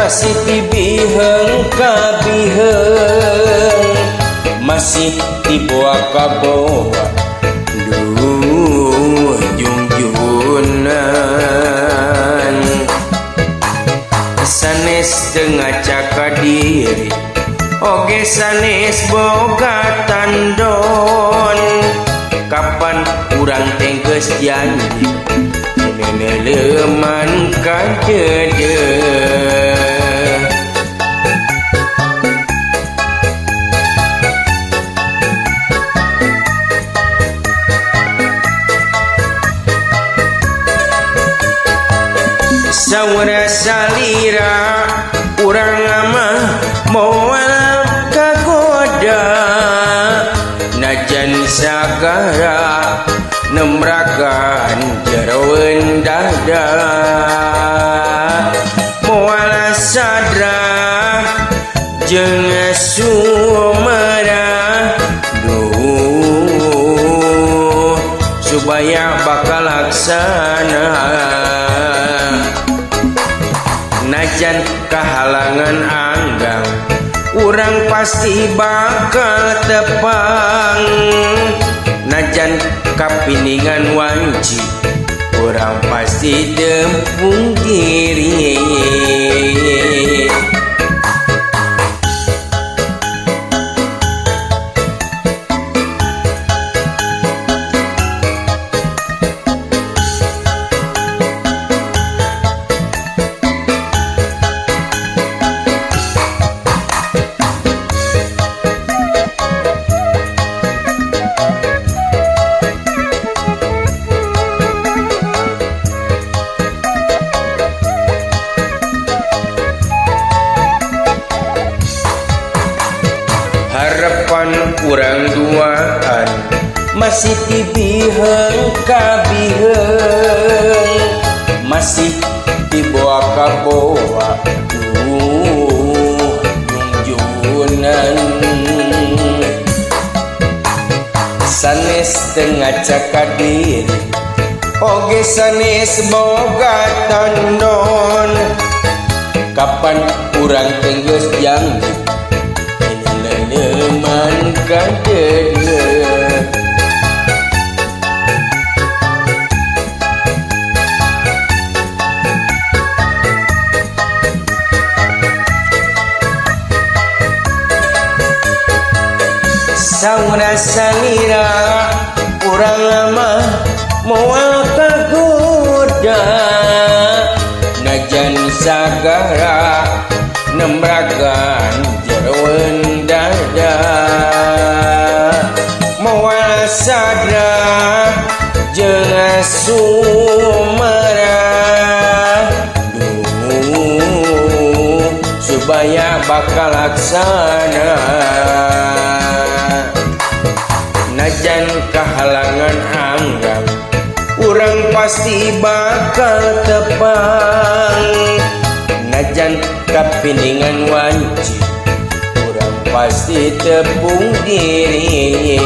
Masih dibiheung kabiheung, masih dibawa kabawa duh jungjunan. Sanes teu ngacaka diri oge sanes boga tandon. Kapan urang teh geus janji neuneleuman ka deudeuh. Saura salira urang mah moal kagoda, najan sagara nembrakan jeroen dada. Moal sadra jeung sumera duh supaya bakal laksana. Najan kahalangan anggang urang pasti bakal tepang. Najan kapiningan wanci urang pasti dempung diri. Harapan urang duaan masih dibiheung kabiheung, masih dibawa kabawa duh jungjunan. Sanes teu ngacaka diri oge sanes boga tandon. Kapan urang teh geus janji leman ka deudeuh. Saura salira urang mah moal kagoda, najan sagara nembrakan jeroen dada. Moal sadra jeung sumera duh supaya bakal laksana. Najan kahalangan anggang urang pasti bakal tepang. Najan kapiningan wanci urang pasti tepung diri.